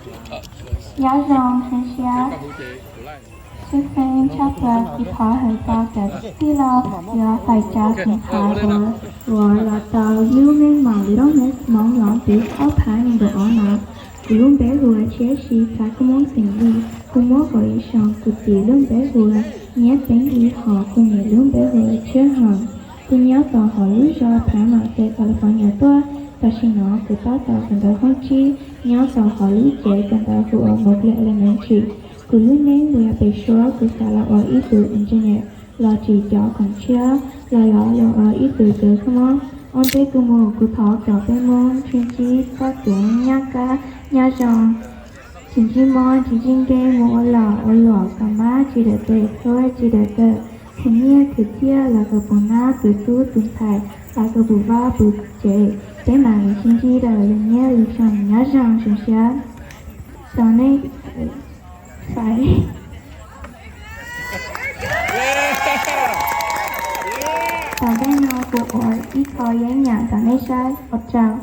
Nyob zoo, zoo siab, tshwj xeeb tshaj plaws kuv thov hais tau cov tij laug yuav fais tsa feem qhas uas, uas los tau lub meej mom Little Miss Hmoob Lom Tis ob phav nees nkaum ob no. Kuv lub npe hu ua Tshiab Siv, xav koj Hmoob xeem Lis, kuv muab kaum ib xyoos. Kuv txiv lub npe hu ua Nyiaj Teeb Lis, hos kuv niam lub npe hu ua Tshiab Hawm. Kuv nyob tom hauv lub zos Paradise, California tuaj. Tam sim no kuv tab tom kawm ntawv xyoo tsib, nyob tom hauv lub tsev kawm ntawv hu ua Mowgli Elementary. Kuv lub neej yog pem suab, kuv xav los ua ib tug engineer, los tsim cov khoom tshiab, los yog los ua ib tug kws kho mob. Ua ntej kuv mus, kuv thov kom peb Hmoob tsis ntsib txoj kev nyaj kab nyaj zoo, tsis ntsib mob tsis ntsib nkeeg, mus ua lom ua luam kom mab tsis dawm tes, txhua tsis dawm taw, khwv nyiaj khwv txiaj, los kom puv nab puv tub puv ntxhais, los kom puv vaj puv tsev, peb mam li sib ntsib rau lub nyiaj lub xyoo. Nyob zoo, zoo siab. Tom nej, tom ntej no kuv ua ib qho yeeb yam rau nej saib, ua tsaug.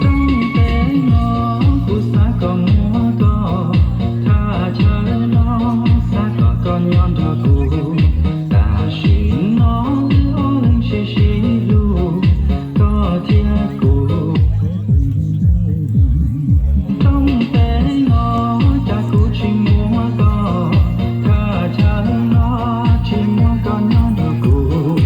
Rooj teb no kuv xav kom muaj koj, thaj chaw no xav kom koj nyob nrog kuv. Tam sim no wb ob leeg sib sib hlub, koj thiab kuv. Rooj teb no cas kuv tsis muaj koj, thaj chaw no tsis muaj koj nyob nrog kuv.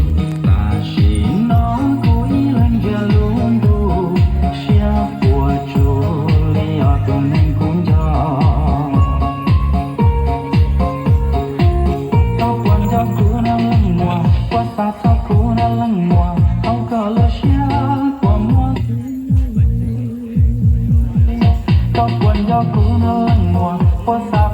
Tam sim no kuv ib leeg ntsiag lub ntuj, siab puas tsuaj li ob tug neeg kuv nco. Koj puas nco kuv na leej muam, puas xav txog kuv na leej muam, hauv koj lub siab puas muaj. Koj puas nco kuv na leej muam, puas xav